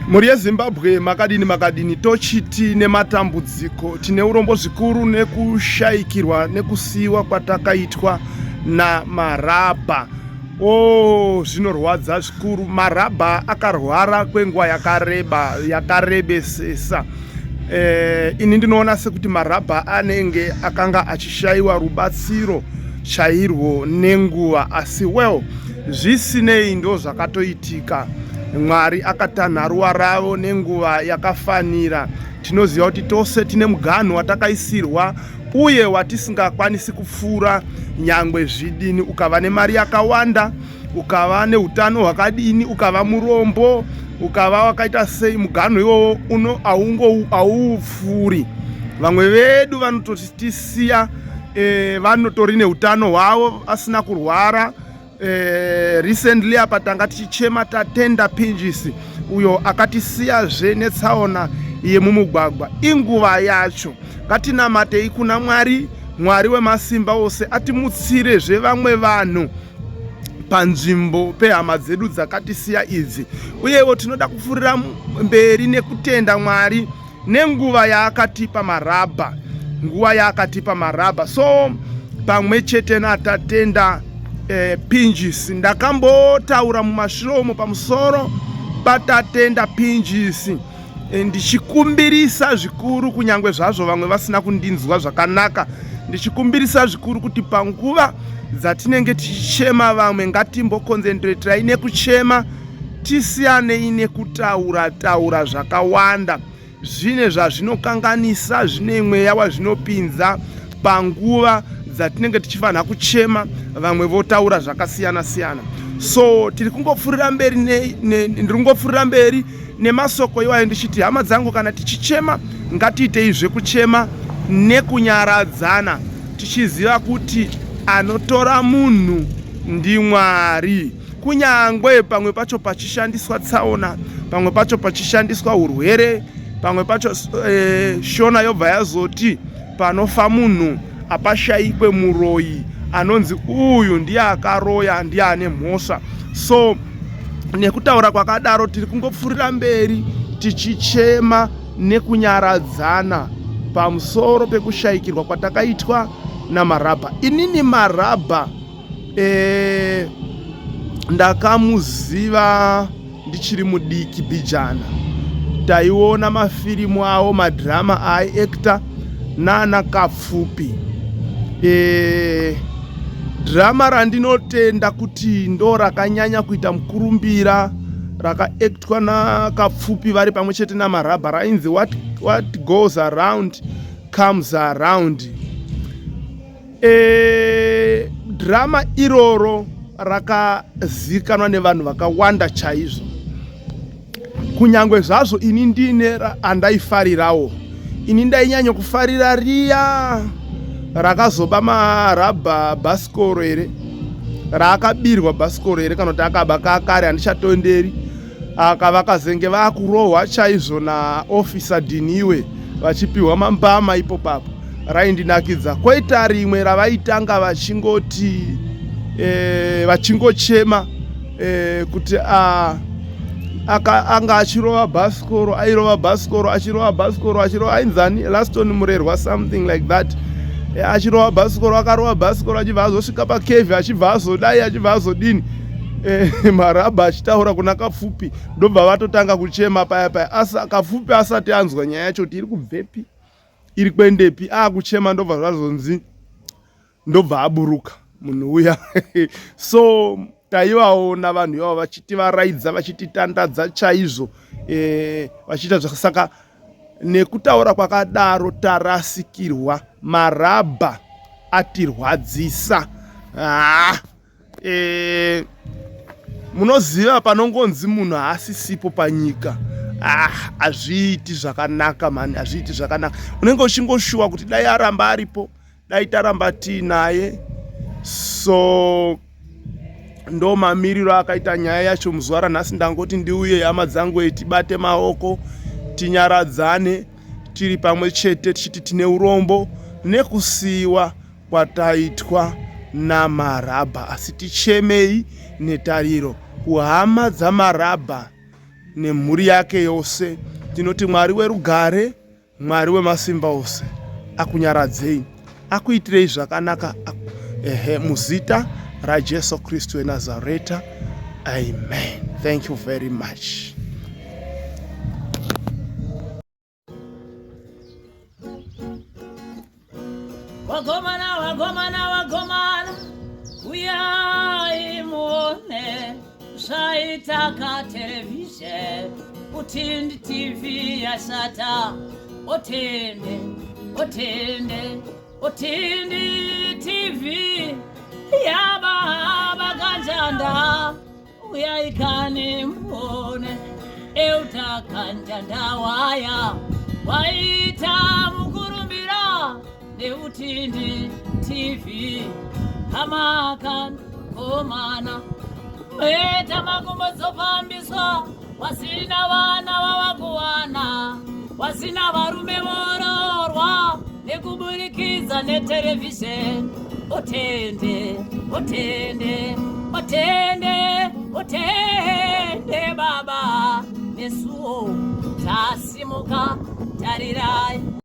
Mhuri yeZimbabwe makadini makadini tochiti nematambudziko tine urombo zvikuru nekushaikirwa nekusiiwa kwatakaitwa naMarabha. Oh, zvinorwadza zvikuru. Marabha akarwara kwenguva yakareba yakarebesesa. Eh, ini ndinoona sekuti Marabha anenge akanga achishayiwa rubatsiro chairwo nenguva asi well zvisinei ndo zvakatoitika mwari akatanha ruwa ravo nenguva yakafanira tinoziva kuti tose tine muganhu watakaisirwa uye watisingakwanisi kupfuura nyangwe zvidini ukava nemari yakawanda ukava neutano hwakadini ukava murombo ukava wakaita sei muganhu iwowo uno auupfuuri vamwe vedu vanototisiya e, vanotori neutano hwavo asina kurwara e, recently apa tanga tichichema tatenda pinjisi uyo akatisiyazve netsaona yemumugwagwa inguva yacho ngatinamatei kuna mwari mwari wemasimba ose atimutsirezve vamwe vanhu panzvimbo pehama dzedu dzakatisiya idzi uyewo tinoda kupfuurira mberi nekutenda mwari nenguva yaakatipa marabha nguva yaakatipa marabha so pamwe chete natatenda eh, pinjisi ndakambotaura mumashure umo pamusoro patatenda pinjisi eh, ndichikumbirisa zvikuru kunyange zvazvo vamwe vasina kundinzwa zvakanaka ndichikumbirisa zvikuru kuti panguva dzatinenge tichichema vamwe ngatimbokonzentretirai nekuchema tisiyanei nekutaura taura zvakawanda zvine zvazvinokanganisa zvine mweya wazvinopinza panguva dzatinenge tichifanira kuchema vamwe votaura zvakasiyana siyana so tiri kungopfurira mberi ndiri kungopfurira mberi nemasoko iwayo ndichiti hama dzangu kana tichichema ngatiitei zvekuchema nekunyaradzana tichiziva kuti anotora munhu ndimwari kunyangwe pamwe pacho pachishandiswa tsaona pamwe pacho pachishandiswa urwere pamwe pacho e, shona yobva yazoti panofa munhu apashaikwe muroyi anonzi uyu ndiye akaroya ndiye ane mhosva so nekutaura kwakadaro tiri kungopfurira mberi tichichema nekunyaradzana pamusoro pekushaikirwa kwatakaitwa namarabha inini marabha e, ndakamuziva ndichiri mudiki bhijana taiona mafirimu awo madhirama aaiekta nana kapfupi e, dhirama randinotenda kuti ndo rakanyanya kuita mukurumbira rakaektwa nakapfupi vari pamwe chete namarabha rainzi what, what goes around comes around E, drama iroro rakazikanwa nevanhu vakawanda chaizvo kunyange zvazvo ini ndine andaifarirawo ini ndainyanya kufarira riya rakazoba marabha bhasikoro here raakabirwa bhasikoro here kana kuti akaba kakare handichatonderi aka vakazenge vakurohwa chaizvo naofficer Diniwe vachipiwa mambama ipo papo raindinakidza koita rimwe ravaitanga vachingoti e, vachingochema e, kuti a, aka, anga achirova bhasikoro airova bhasikoro achirova bhasikoro achirova ainzani laston murerwa something like that e, achirova bhasikoro akarova bhasikoro achibva azosvika pakevhi achibva azodai achibva azodini Eh, marabha achitaura kuna kapfupi ndobva vatotanga kuchema paya paya asa kapfupi asati anzwa nyaya yacho kuti iri kubvepi iri kuendepi akuchema ndobva zvazonzi ndobva aburuka munhu uya so taivaona vanhu ivavo vachitivaraidza vachititandadza chaizvo eh, vachiita zvakasaka nekutaura kwakadaro tarasikirwa marabha atirwadzisa ah. E, munoziva panongonzi munhu haasisipo panyika ah hazviiti zvakanaka mani hazviiti zvakanaka unenge uchingoshuwa kuti dai aramba aripo dai taramba tiinaye so ndo mamiriro akaita nyaya yacho muzuva ranhasi ndangoti ndiuye hama dzangu tibate maoko tinyaradzane tiri pamwe chete tichiti tine urombo nekusiyiwa kwataitwa naMarabha, asi tichemei netariro kuhama dzaMarabha. nemhuri yake yose. Tinoti Mwari werugare, Mwari wemasimba ose akunyaradzei, akuitirei zvakanaka ehe, muzita raJesu Kristu weNazareta. Amen. Thank you very much. Wagomana, wagomana, wagomana, uyai muone zvaitaka television utindi TV yashata otende otende otindi TV yababa kanjanda uyai kani muone eutakanja waya waita mukurumbira neutindi tv hamakan komana meta makumbo dzofambiswa wasina vana vavakuwana wasina varume vororwa nekuburikidza neterevhizheni otende otende otende otende baba nesuwo tasimuka tarirai.